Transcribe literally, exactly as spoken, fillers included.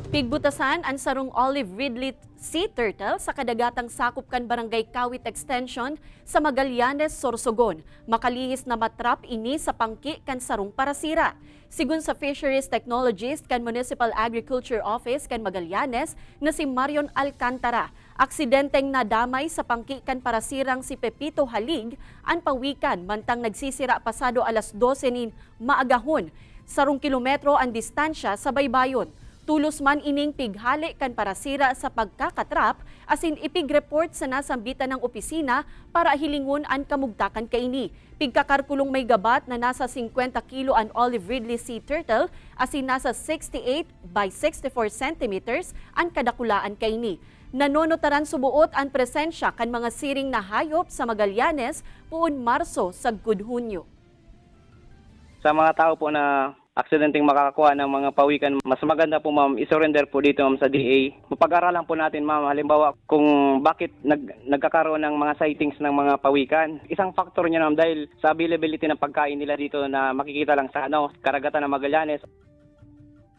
Pigbutasan an sarong olive ridley sea turtle sa kadagatang sakop kan Barangay Kawit Extension sa Magallanes, Sorsogon. Makalihis na matrap ini sa pangki kan sarong parasira. Sigon sa fisheries technologist kan Municipal Agriculture Office kan Magallanes na si Marion Alcantara, aksidenteng nadamay sa pangki kan parasirang si Pepito Halig an pawikan mantang nagsisira pasado alas dose nin maagahon. Sarong kilometro an distansya sa baybayon. Tolos man ining pighale kan parasira sa pagkakatrap asin ipig-report sa nasambitan nang opisina para hilingon an kamugtakan kaini. Pigkakarkulong may gabat na nasa singkwenta kilo an olive ridley sea turtle asin nasa sixty-eight by sixty-four centimeters an kadakulaan kaini. Nanonotaran suboot an presensya kan mga siring na hayop sa Magallanes poon Marso sagkod Hunyo. Sa mga tao po na aksidenteng makakakuha ng mga pawikan, mas maganda po, ma'am, isurrender po dito, ma'am, sa D A. Mapag-aralan po natin, ma'am, halimbawa kung bakit nag, nagkakaroon ng mga sightings ng mga pawikan. Isang factor niya, ma'am, dahil sa availability ng pagkain nila dito na makikita lang sa ano, karagatan ng Magallanes.